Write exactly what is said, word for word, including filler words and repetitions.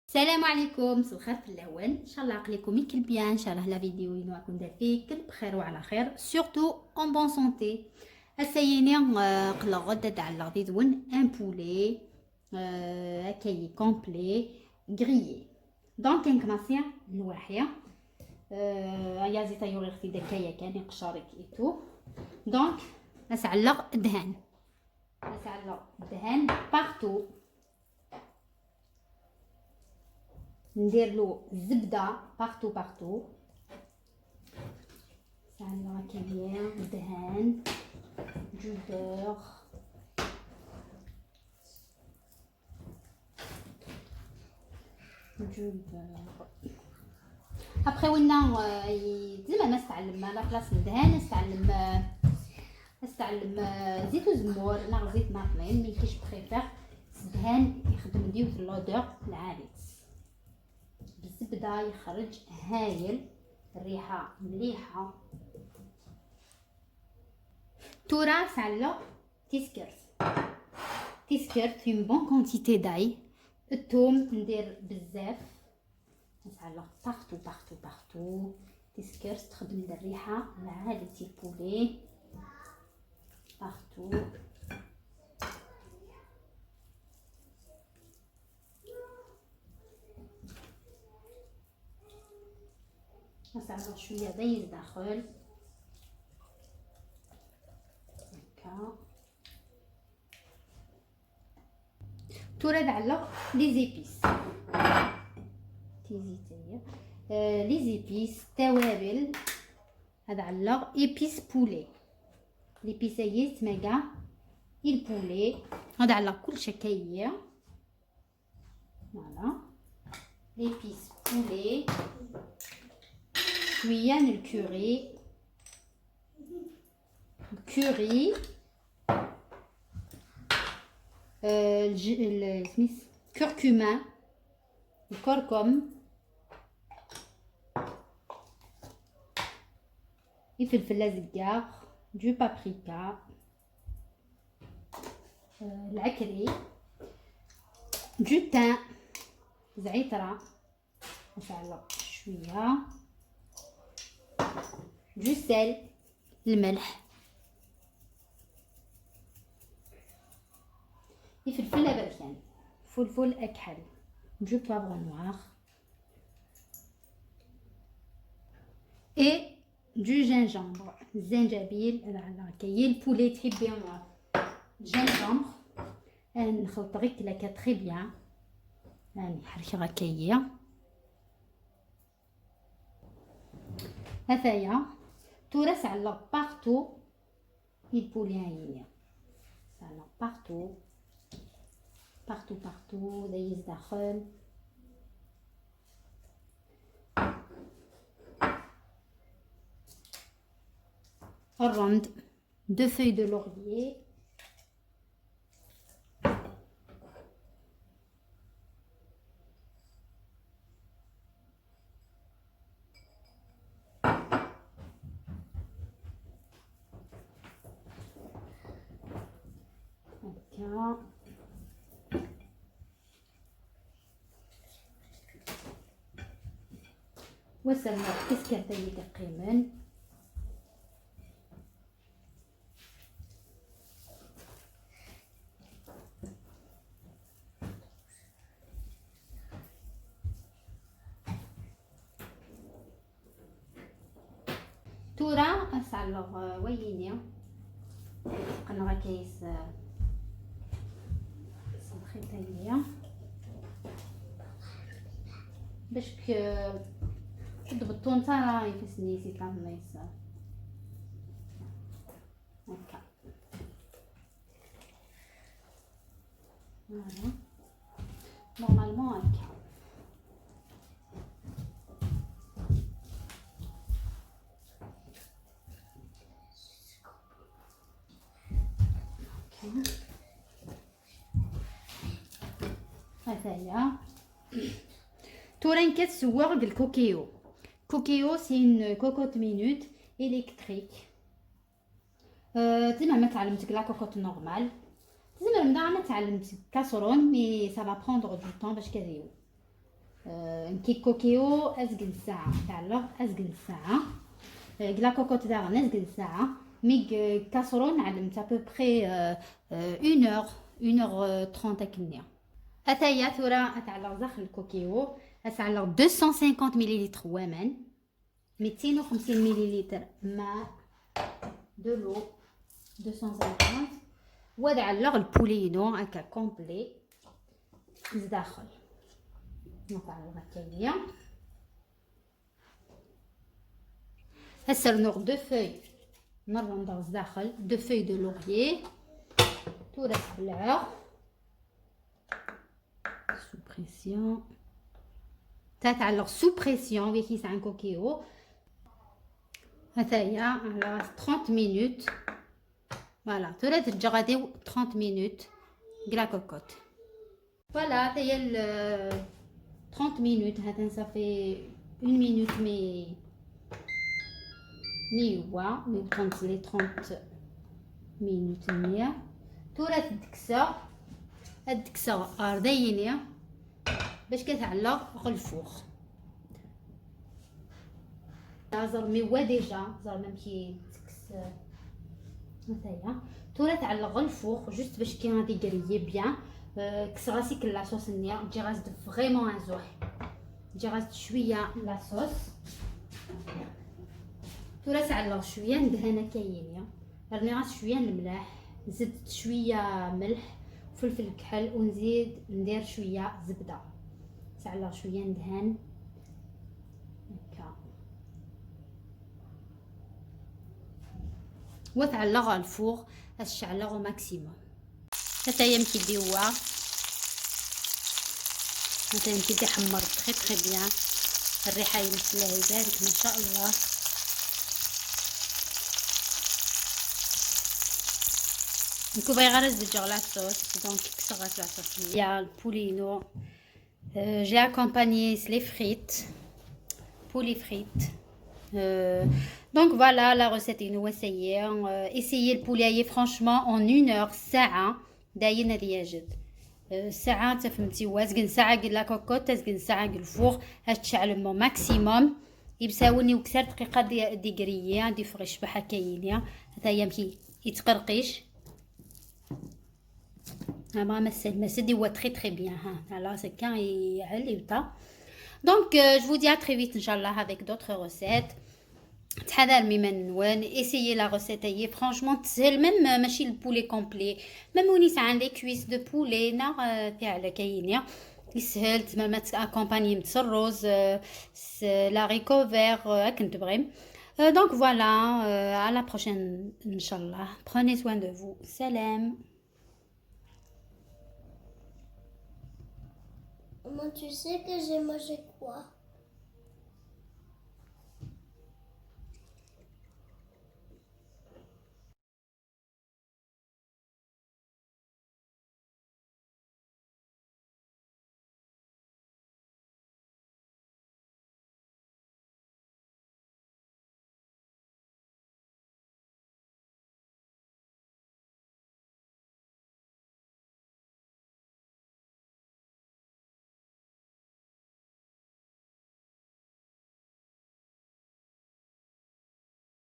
السلام عليكم، مساء الخير في الاول، ان شاء الله عقلكم يكل بيان، ان شاء الله la vidéo ينوعكم دافيك كل بخير وعلى خير، surtout en bonne santé. السيني قلغ غدا على غدي دون un poulet هكاي complet grillé. Donc نكماسي الواحية. آه، يا زيتا يوري اختي دكايا كان يقشرك ايتو. Donc اسعلق الدهان، اسعلق الدهان partout. ندير له الزبده partout partout. سعلق كيمياء، دهان، du beurre. جوج. ابخي ونا زعما ما استعلم لا بلاص ندهان استعلم، استعلم زيت وزمور لا زيت ناطلين مي كيش بريفير. الدهان يخدم ديوت l'odeur العالي. بالزبده يخرج هايل، الريحه مليحه. تورا سعلو تيسكرت، تيسكرت une bonne quantité d'ail. الثوم ندير بزاف، نسعلو partout partout partout. تيسكرت تخدم الريحه مع هذا التيبولي partout. نسعلو شويه بيض داخل هكا. تورا دعلق les épices. تيزي تاهي. آه، les épices، توابل. هذا علق épices poulet. L'épice هي تماكا البولي. هذا علق كل شكاية. Voilà. L'épice poulet. شويه من الكوري. الكوري. آه، الج- ال- سميس كركمه، الكركم، يفلفل ازقاغ، du paprika، آه، العكري، du thym، زعيتره، نشعل شويه، du sel، الملح، يفلفل ابركان، فلفل اكحل، du poivre noir، et du gingembre، الزنجبيل. هذا على كاين البولي تحبي gingembre. آه، نخلط غير كلاكا très bien. هاني حركة هكايا. هذايا تورا سعلق partout البولي هاينيا. سعلق partout، partout partout، دايز داخل. الرند، deux feuilles de laurier. هكا. وسلمى التسكرتة اللي كقيمن. تورا اسعلغ ويني قنغا كيس صدخي تانية باش ك تضبطو نتا راه يفسني سي طاميس هكا. Voilà. Normalement هكا. هذايا. تورا نكت سواغ الكوكيو. كوكيو c'est une cocotte minute électrique. آه، تزمر ما تعلمتك la cocotte normale. تزمر من دار ما تعلمتك casserole، mais ça va prendre du temps باش كذيو. نكي كوكيو ازقن ساعة، تعلق ازقن ساعة. قلا كوكوت داغن ازقن ساعة. ميك كاسرون علمت à peu près une heure، une heure trente اكني. اتايا ثورة اتعلق داخل الكوكيو، اتعلق deux cent cinquante millilitres وامان، ميتين وخمسين مليلتر ماء، de l'eau deux cent cinquante، واد علق البولينو هكا complet زداخل. نتعلق هكا هي. هسه نوغ deux feuilles، نرى ندرس داخل deux feuilles de laurier، تورث بالعرق. Sous pression. تتعلق sous pression ويكي سان كوكيو. هتايا على trente minutes. Voilà، ترى ترجع غادي trente minutes. قلا كوكوت. Voilà، هتايا ال trente minutes، هذا صافي une minute mais mais هو mais كنصلي trente minutes مية. ترى تدكسا، تدكسا ارديني باش كتعلق غلفوخ. زرمي هو déjà زرمي مكي تكس. هذايا تورا تعلق الفوق juste باش كي غادي يقريي bien. آه، كس راسي كلا صوص النيا تجي غاز فريمون ازوح، تجي غاز شويه la sauce. تورا تعلق شويه ندهنه كاينيا، راني غاز شويه الملح، زدت شويه ملح وفلفل كحل ونزيد ندير شويه زبده. تعلق شويه ندهن هكا. وتعلق الفور، اشعلغ maximum. هتايا مكي ديوا، هتايا مكي دي حمر très très bien. الريحه يمس الله يبارك ما شاء الله. نكون باغي غير نزجر la sauce، donc كسرت la sauce. يا البولينو. Euh, j'ai accompagné les frites, poulet frites. Euh, donc voilà, la recette est nouveau, ça y est. Euh, essayez le poulet, franchement, en une heure, ساعة داين هذه يجد. Euh, ساعة تفهمتي وازقن ساعة قال la cocotte، تازقن ساعة قال الفور، هتشعل au maximum. يبساوني وكسر دقيقة دي، دي قرية، دي فغي شبحة كاينة. هذا يمكن يتقرقيش. ها ما مسد مسد هو très très bien. ها على راسك كان يعلي وطا. Donc euh, je vous dis à très vite ان شاء الله avec d'autres recettes. تحذر مما نون. Essayez la recette هي franchement تسهل، même ماشي le poulet complet، même ونيس عندي cuisse de poulet نا آه، تاع كاينه يسهل زعما ما تاكومباني متس الروز، آه، س- la recouver، آه، كنت بغي. آه، donc voilà، آه، à la prochaine ان شاء الله. Prenez soin de vous. سلام. Maman, tu sais que j'ai mangé quoi?